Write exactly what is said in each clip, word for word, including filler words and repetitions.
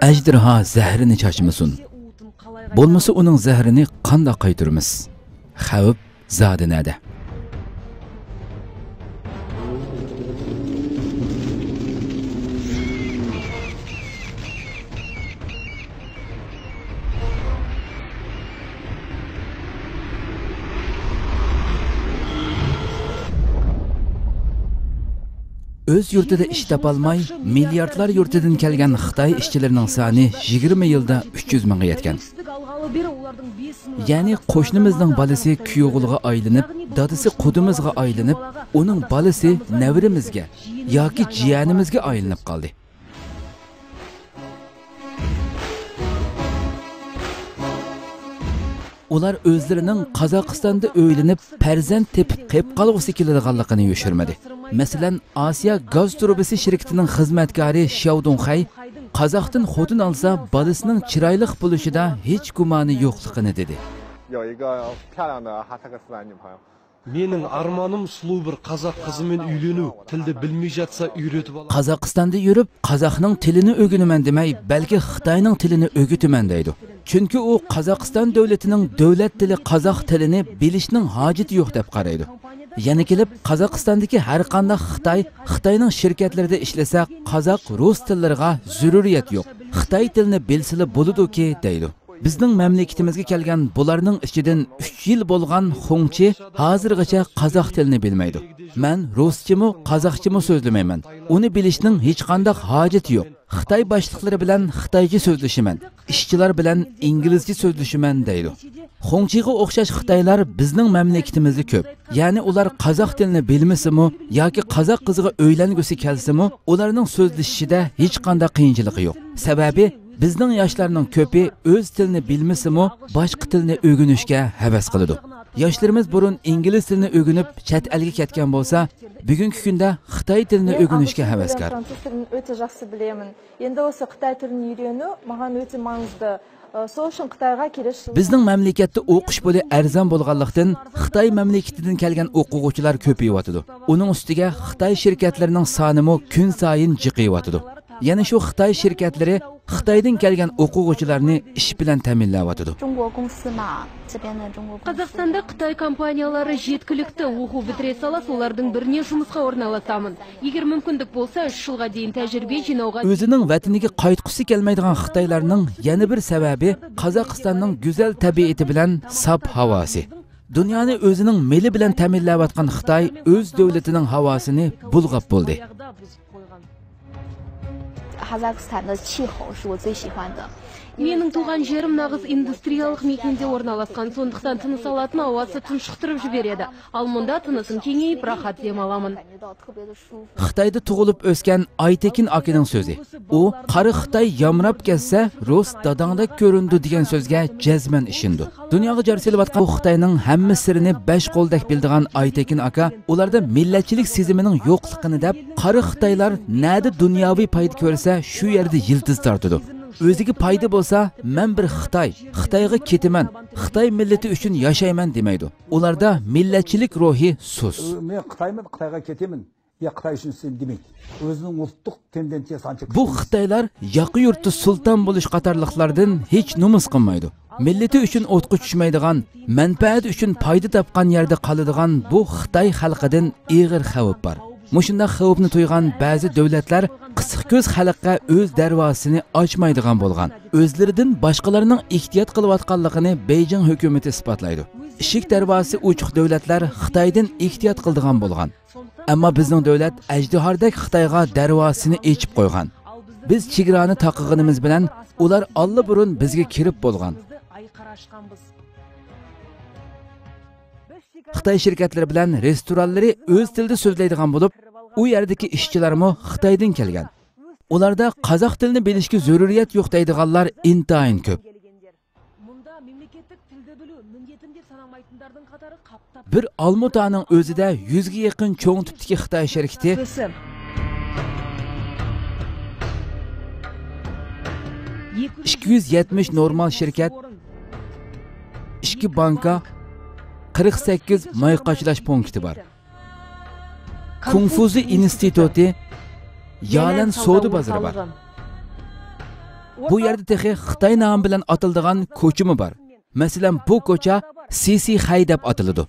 ئەجدىرھا زەھىرىنى چاچمىسۇن. بولمىسا ئۇنىڭ زەھىرىنى قانداق قايتۇرىمىز؟ خەۋپ زادى نەدە؟ ئۆز يۇرتىدا ئىش تاپالماي، مىلياردلار يۇرتىدىن كەلگەن خىتاي ئىشچىلىرىنىڭ سانى يىگىرمە يىلدا ئۈچ يۈز مىڭغا يەتكەن. يەنى قوشنىمىزنىڭ بالىسى كۈيئوغۇلغا ئايلىنىپ، دادىسى قۇدىمىزغا ئايلىنىپ، ئۇنىڭ بالىسى نەۋرىمىزگە ياكى جىيەنىمىزگە ئايلىنىپ قالدى. ئۇلار ئۆزلىرىنىڭ قازاقىستاندا ئۆيلىنىپ، پەرزەنت تېپىپ قېپ قالغۇسى كېلىدىغانلىقىنى يوشۇرمىدى. مەسىلەن، ئاسىيا گاز تۇرۇبىسى شىركىتىنىڭ خىزمەتكارى شياۋدۇڭخەي قازاقتىن خوتۇن ئالسا، بالىسىنىڭ چىرايلىق بولۇشىدا ھېچ گۇمانى يوقلۇقىنى دېدى. 有一个漂亮的哈萨克斯坦女朋友。 مېنىڭ ئارمانىم سۇلۇ بىر قازاق قىزى مەن ئۆيلىنىۋ، تىلدا بىلمىيجاتسا ئۆيرىتىۋالاي. قازاقىستاندا يۈرۈپ، قازاقنىڭ تىلىنى ئۆگىنىمەن دېمەي، بەلكى خىتاينىڭ تىلىنى ئۆگىتىمەن دەيدۇ. چۈنكى ئۇ قازاقىستان دۆلىتىنىڭ دۆلەت تىلى قازاق تىلىنى بىلىشنىڭ ھاجىتى يوق دەپ قارايدۇ. يەنە كېلىپ، قازاقىستاندىكى ھەرقانداق خىتاي، خىتاينىڭ شىركەتلىرىدە ئىشلىسە، قازاق، رۇس تىللىرىغا زۆرۈرىيەت يوق. خىتاي تىلىنى بىلسىلا بولىدۇكى، دەيدۇ. بىزنىڭ مەملىكىتىمىزگە كەلگەن بۇلارنىڭ ئىچىدىن ئۈچ يىل بولغان خۇڭچى ھازىرغىچە قازاق تىلىنى بىلمەيدۇ. مەن رۇسچىمۇ، قازاقچىمۇ سۆزلىمەيمەن. ئۇنى بىلىشنىڭ ھېچقانداق ھاجىتى يوق. خىتاي باشلىقلىرى بىلەن خىتايچە سۆزلىشىمەن، ئىشچىلار بىلەن ئىنگلىزچە سۆزلىشىمەن، دەيدۇ. خۇڭچىغا ئوخشاش خىتايلار بىزنىڭ مەملىكىتىمىزدە كۆپ. يەنى ئۇلار قازاق تىلىنى بىلمىسىمۇ ياكى قازاق قىزىغا ئۆيلەنگۈسى كەلسىمۇ، ئۇلارنىڭ سۆزلىشىشىدە ھېچقانداق قىيىنچىلىقى يوق. سەۋەبى، بىزنىڭ ياشلارنىڭ كۆپى ئۆز تىلىنى بىلمىسىمۇ، باشقا تىلنى ئۆگىنىشكە ھەۋەس قىلىدۇ. ياشلىرىمىز بۇرۇن ئىنگلىز تىلىنى ئۆگىنىپ، چەت ئەلگە كەتكەن بولسا، بۈگۈنكى كۈندە خىتاي تىلىنى ئۆگىنىشكە ھەۋەسكار. Endi bolsa xitoy tilini o'rganish. Sol uchun Xitoyga kelish. بىزنىڭ مەملىكەتتە ئوقۇش پۇلى ئەرزان بولغانلىقتىن، خىتاي مەملىكىتىدىن كەلگەن ئوقۇغۇچىلار كۆپىيىۋاتىدۇ. ئۇنىڭ ئۈستىگە خىتاي شىركەتلىرىنىڭ سانىمۇ كۈن سايىن جىقىيىۋاتىدۇ. يەنە شۇ خىتاي شىركەتلىرى خىتايدىن كەلگەن ئوقۇغۇچىلارنى ئىش بىلەن تەمىنلەۋاتىدۇ. 中国公司嘛，这边的中国公司。 قازاقىستاندا خىتاي كومپانىيەلىرى يەتكىلىكتە. ئوقۇۋ پۈتتۈرە سالا، سولارنىڭ بىرىنى جۇمۇسقا ئورنالاتامەن. ئەگەر مۇمكىنلىك بولسا، ئۈچ يىلغا دېيىن تەجرىبە جىناۋغا. ئۆزىنىڭ ۋەتىنىگە قايتقۇسى كەلمەيدىغان خىتايلارنىڭ يەنە بىر سەۋەبى قازاقىستاننىڭ گۈزەل تەبىئىتى بىلەن ساپ ھاۋاسى. دۇنيانى ئۆزىنىڭ مېلى بىلەن تەمىنلەۋاتقان خىتاي ئۆز دۆلىتىنىڭ ھاۋاسىنى بۇلغاپ بولدى. 哈萨克斯坦的气候是我最喜欢的。 مېنىڭ تۇغان يېرىم ناغىز ئىندۇسترىيالىق مېكىنىدە ئورنالاسقان، سوندۇقتان تىنىس ئالاتتىن ھاۋاسى تۇنشۇقتۇرۇپ جىبېرەدى. ئال مۇندا تىنىسىم كېڭىيىپ، راھەت دېم ئالامەن. خىتايدا تۇغۇلۇپ ئۆسكەن ئايتېكىن ئاكىنىڭ سۆزى. ئۇ، «قارا خىتاي يامراپ كەتسە، رۇس داداڭدەك كۆرۈنىدۇ» دېگەن سۆزگە جەزمەن ئىشىنىدۇ. دۇنياغا جار سېلىۋاتقان بۇ خىتاينىڭ ھەممە سىرىنى بەش قولدەك بىلىدىغان ئايتېكىن ئاكا، ئۇلاردا مىللەتچىلىك سېزىمىنىڭ يوقلۇقىنى دەپ، قارا خىتايلار نەدە دۇنياۋى پايدا كۆرسە، شۇ يەردە يىلتىز تارتىدۇ. ئۆزىگە پايدا بولسا، «مەن بىر خىتاي، خىتايغا كېتىمەن، خىتاي مىللىتى ئۈچۈن ياشايمەن» دېمەيدۇ. ئۇلاردا مىللەتچىلىك روھى سۇس. مەن خىتايمەن، خىتايغا كېتىمەن. يا خىتاي ئۈچۈن ئىشلەيمەن دېمەيدۇ. ئۆزىنىڭ مۇلۇقلۇق تېندېنسىيەسى ئانچە بۇ كۈچلۈك. خىتايلار ياقا يۇرتتا سۇلتان بولۇش قاتارلىقلاردىن ھېچ نومۇس قىلمايدۇ. مىللىتى ئۈچۈن ئوتقا چۈشمەيدىغان، مەنپەئەت ئۈچۈن پايدا تاپقان يەردە قالىدىغان بۇ خىتاي خەلقىدىن ئېغىر خەۋپ بار. مۇشۇنداق خەۋپنى تۇيغان بەزى دۆلەتلەر قىسقا كۆز خەلققە ئۆز دەرۋازىسىنى ئاچمايدىغان بولغان. ئۆزلىرىدىن باشقىلارنىڭ ئېھتىيات قىلىۋاتقانلىقىنى بېيجىڭ ھۆكۈمىتى ئىسپاتلايدۇ. ئىشىك دەرۋازىسى ئوچۇق دۆلەتلەر خىتايدىن ئېھتىيات قىلىدىغان بولغان. ئەمما بىزنىڭ دۆلەت ئەجدىھاردەك خىتايغا دەرۋازىسىنى ئېچىپ قويغان. بىز چېگرانى تاقىغىنىمىز بىلەن ئۇلار ئاللىبۇرۇن بىزگە كىرىپ بولغان. خىتاي شىركەتلىرى بىلەن رېستورانلىرى ئۆز تىلىدا سۆزلەيدىغان بولۇپ، ئۇ يەردىكى ئىشچىلارمۇ خىتايدىن كەلگەن. ئۇلاردا قازاق تىلىنى بىلىشكە زۆرۈرىيەت يوق دەيدىغانلار ئىنتايىن كۆپ. بىر ئالمۇتانىڭ ئۆزىدە يۈزگە يېقىن چوڭ تىپتىكى خىتاي شىركىتى، ئىككى يۈز يەتمىش نورمال شىركەت، ئىككى بانكا، قىرىق سەككىز ماي قاچىلاش پونكىتى بار. كۇڭفۇزى ئىنستىتۇتى، يالەن سودا بازىرى بار. بۇ يەردە تېخى خىتاي نامى بىلەن ئاتىلىدىغان كوچىمۇ بار. مەسىلەن، بۇ كوچا سىسى خەي دەپ ئاتىلىدۇ.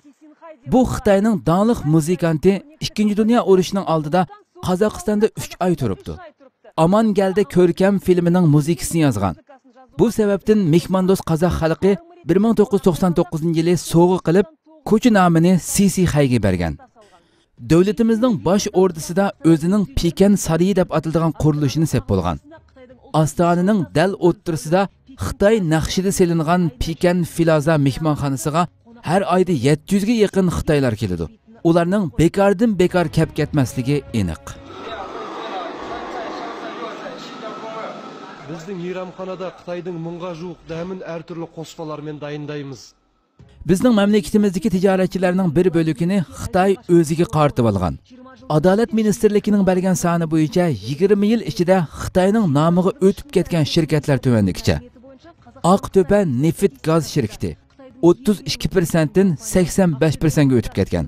بۇ خىتاينىڭ داڭلىق مۇزىكانتى، ئىككىنچى دۇنيا ئۇرۇشىنىڭ ئالدىدا قازاقىستاندا ئۈچ ئاي تۇرۇپتۇ. ئامان گەلدى كۆركەم فىلىمىنىڭ مۇزىكىسىنى يازغان. بۇ سەۋەبتىن مېھماندوست قازاق خەلقى بىر مىڭ توققۇز يۈز توقسان توققۇزىنچى يىلى سوۋغا قىلىپ، كوچا نامىنى سىسى خەيگە بەرگەن. دۆلىتىمىزنىڭ باش ئوردىسىدا ئۆزىنىڭ پېكەن سارىيى دەپ ئاتىلىدىغان قۇرۇلۇشىنى سېپ بولغان. ئاستانىنىڭ دەل ئوتتۇرىسىدا خىتاي نەقشىدە سېلىنغان پېكەن فىلازا مېھمانخانىسىغا ھەر ئايدا يەتتە يۈزگە يېقىن خىتايلار كېلىدۇ. ئۇلارنىڭ بىكاردىن بىكار كەپ كەتمەسلىكى ئېنىق. بىزنىڭ مېھمانخانىدا خىتاينىڭ مىڭغا جۇق دەمىن ھەر تۈرلۈك قوشمىلار بىلەن تەييارلايمىز. بىزنىڭ مەملىكىتىمىزدىكى تىجارەتچىلەرنىڭ بىر بۆلىكىنى خىتاي ئۆزىگە قارىتىۋالغان. ئادالەت مىنىستىرلىكىنىڭ بەرگەن سانى بويىچە يىگىرمە يىل ئىچىدە خىتاينىڭ نامىغا ئۆتۈپ كەتكەن شىركەتلەر تۆۋەندىكىچە: ئاقتۆپە نېفىت گاز شىركىتى ئوتتۇز ئىككى پىرسەنتتىن سەكسەن بەش پىرسەنتكە ئۆتۈپ كەتكەن.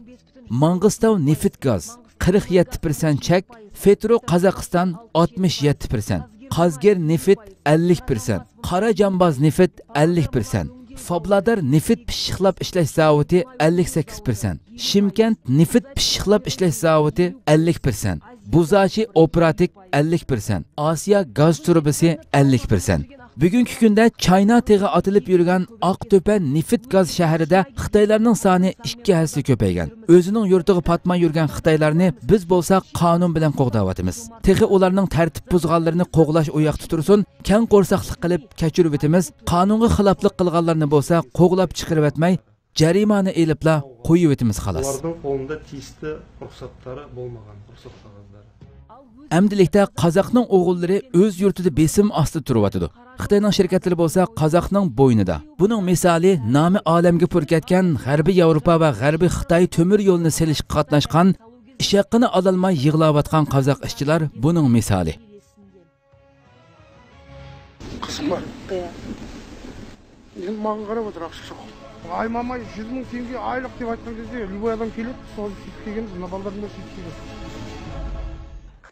ماڭغىستاۋ نېفىت گاز قىرىق يەتتە پىرسەنت چەك، فېترو قازاقىستان ئاتمىش يەتتە پىرسەنت، قازگىر نېفىت ئەللىك پىرسەنت، قارا جامباز نېفىت ئەللىك پىرسەنت، فابلادار نېفىت پىششىقلاپ ئىشلەش زاۋۇتى ئەللىك سەككىز پىرسەنت، شىمكەنت نېفىت پىششىقلاپ ئىشلەش زاۋۇتى ئەللىك پىرسەنت، بۇزاشى ئوپراتىك ئەللىك پىرسەنت، ئاسىيا گاز تۇرۇبىسى ئەللىك پىرسەنت. بۈگۈنكى كۈندە چاينا تېغى ئاتىلىپ يۈرگەن ئاقتۆپە نېفىت گاز شەھىرىدە خىتايلارنىڭ سانى ئىككى ھەسسە كۆپەيگەن. ئۆزىنىڭ يۇرتىغا پاتماي يۈرگەن خىتايلارنى بىز بولسا قانۇن بىلەن قوغداۋاتىمىز. تېخى ئۇلارنىڭ تەرتىپ بۇزغانلىرىنى قوغلاش ئۇ ياقتا تۇرسۇن، كەڭ قورساقلىق قىلىپ كەچۈرۈۋېتىمىز، قانۇنغا خىلاپلىق قىلغانلارنى بولسا قوغلاپ چىقىرىۋەتمەي، جەرىمانە ئېلىپلا قويۇۋېتىمىز، خالاس. ئۇلارنىڭ قولىدا تىيىشلىك رۇخساتلىرى بولمىغان، رۇخسات قەغەزلىرى. ئەمدىلىكتە قازاقنىڭ ئوغۇللىرى ئۆز يۇرتىدا بېسىم ئاستىدا تۇرۇۋاتىدۇ. خىتاينىڭ شىركەتلىرى بولسا قازاقنىڭ بوينىدا. بۇنىڭ مىسالى نامى ئالەمگە پۇر كەتكەن غەربىي ياۋروپا ۋە غەربىي خىتاي تۆمۈر يولىنى سېلىشقا قاتناشقان، ئىش ھەققىنى ئالالماي يىغلاۋاتقان قازاق ئىشچىلار بۇنىڭ مىسالى. قىزىم بار. قىيا. ماڭا قاراپ ئولتۇر، ئاقچىقى يوق. ئايماماي يۈز مىڭ تېڭگە ئايلىق دەپ ئېيتقان كېزى لوباي ئادەم كېلىدۇ، سودا سېتىپ كەلگەن، مۇشۇ بالىلار بىلەن سېتىپ كەلگەن.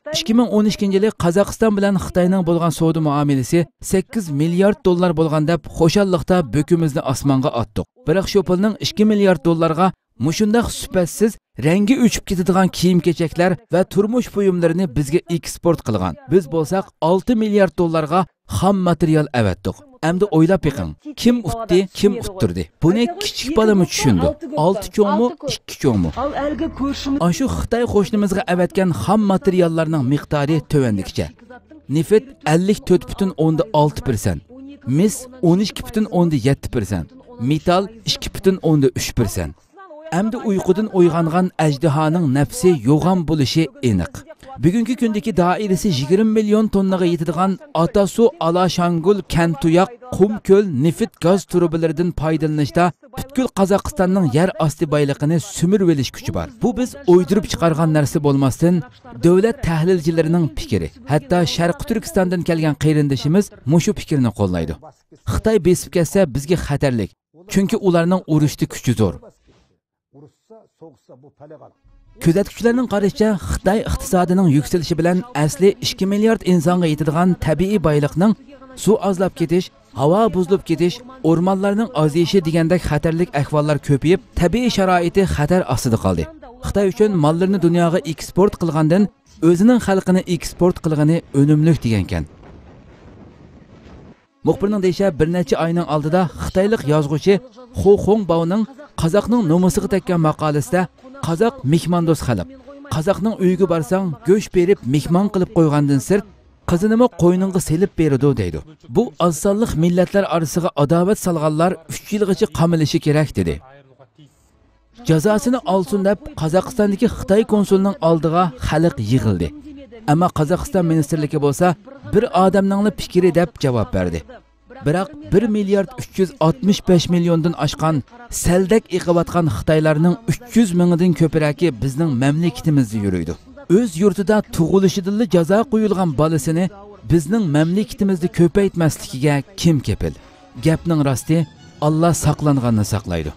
ئىككى مىڭ ئون ئىككىنچى يىلى قازاقىستان بىلەن خىتاينىڭ بولغان سودا مۇئامىلىسى سەككىز مىليارد دوللار بولغان دەپ خۇشاللىقتا بۆكىمىزنى ئاسمانغا ئاتتۇق. بىراق شۇ پۇلنىڭ ئىككى مىليارد دوللارغا مۇشۇنداق سۈپەتسىز، رەڭگى ئۆچۈپ كېتىدىغان كىيىم-كېچەكلەر ۋە تۇرمۇش بۇيۇملىرىنى بىزگە ئېكسپورت قىلغان. بىز بولساق ئالتە مىليارد دوللارغا خام ماتېرىيال ئەۋەتتۇق. ئەمدى ئويلاپ بېقىڭ، كىم ئۇتتى، كىم ئۇتتۇردى؟ بۇنى كىچىك بالىمۇ چۈشىنىدۇ. ئالتە چوڭمۇ، ئىككى چوڭمۇ؟ ئاشۇ خىتاي قوشنىمىزغا ئەۋەتكەن خام ماتېرىياللارنىڭ مىقدارى تۆۋەندىكىچە. نېفىت ئەللىك تۆت پۈتۈن ئوندىن ئالتە پىرسەنت، مىس ئون ئىككى پۈتۈن ئوندىن يەتتە پىرسەنت، مېتال ئىككى پۈتۈن ئوندىن ئۈچ پىرسەنت. ئەمدى ئۇيقۇدىن ئويغانغان ئەجدىھانىڭ نەپسى يوغان بولۇشى ئېنىق. بۈگۈنكى كۈندىكى دائىرىسى يىگىرمە مىليون توننىغا يېتىدىغان ئاتاسۇ، ئالاشاڭگۈل، كەنتۇياق، قۇمكۆل نېفىت گاز تۇرۇبىلىرىدىن پايدىلىنىشتا پۈتكۈل قازاقىستاننىڭ يەر ئاستى بايلىقىنى سۈمۈرۈۋېلىش كۈچى بار. بۇ بىز ئويدۇرۇپ چىقارغان نەرسە بولماستىن، دۆلەت تەھلىلچىلىرىنىڭ پىكرى. ھەتتا شەرقىي تۈركىستاندىن كەلگەن قېرىندىشىمىز مۇشۇ پىكىرنى قوللايدۇ. خىتاي بېسىپ كەتسە، بىزگە خەتەرلىك. چۈنكى ئۇلارنىڭ ئۇرۇشتا كۈچى زور. كۆزەتكۈچىلەرنىڭ قارىشىچە، خىتاي ئىقتىسادىنىڭ يۈكسىلىشى بىلەن ئەسلى ئىككى مىليارد ئىنسانغا يېتىدىغان تەبىئىي بايلىقنىڭ سۇ ئازلاپ كېتىش، ھاۋا بۇزۇلۇپ كېتىش، ئورمانلارنىڭ ئازىيىشى دېگەندەك خەتەرلىك ئەھۋاللار كۆپىيىپ، تەبىئىي شارائىتى خەتەر ئاستىدا قالدى. خىتاي ئۈچۈن ماللىرىنى دۇنياغا ئېكسپورت قىلغاندىن، ئۆزىنىڭ خەلقىنى ئېكسپورت قىلغىنى ئۈنۈملۈك دېگەنكەن. مۇخبىرنىڭ دېيىشىچە، بىر نەچچە ئاينىڭ ئالدىدا خىتايلىق يازغۇچى خۇ خۇڭباۋنىڭ قازاقنىڭ نومۇسىغا تەگكەن ماقالىسىدە، قازاق مېھماندوست خەلق. قازاقنىڭ ئۆيىگە بارساڭ، گۆش بېرىپ مېھمان قىلىپ قويغاندىن سىرت، قىزىنىمۇ قوينۇڭغا سېلىپ بېرىدۇ، دەيدۇ. بۇ ئاز سانلىق مىللەتلەر ئارىسىغا ئاداۋەت سالغانلار ئۈچ يىلغىچە قامىلىشى كېرەك، دېدى. جازاسىنى ئالسۇن دەپ، قازاقىستاندىكى خىتاي كونسۇلىنىڭ ئالدىغا خەلق يىغىلدى. ئەمما قازاقىستان مىنىستىرلىكى بولسا، بىر ئادەمنىڭلا پىكرى دەپ جاۋاب بەردى. بىراق بىر مىليارد ئۈچ يۈز ئاتمىش بەش مىليوندىن ئاشقان سەلدەك ئېقىۋاتقان خىتايلارنىڭ ئۈچ يۈز مىڭىدىن كۆپرەكى بىزنىڭ مەملىكىتىمىزدە يۈرىدۇ. ئۆز يۇرتىدا تۇغۇلۇشىدىنلا جازا قويۇلغان بالىسىنى بىزنىڭ مەملىكىتىمىزدە كۆپەيتمەسلىكىگە كىم كېپىل؟ گەپنىڭ راستى، ئاللا ساقلانغاننى ساقلايدۇ.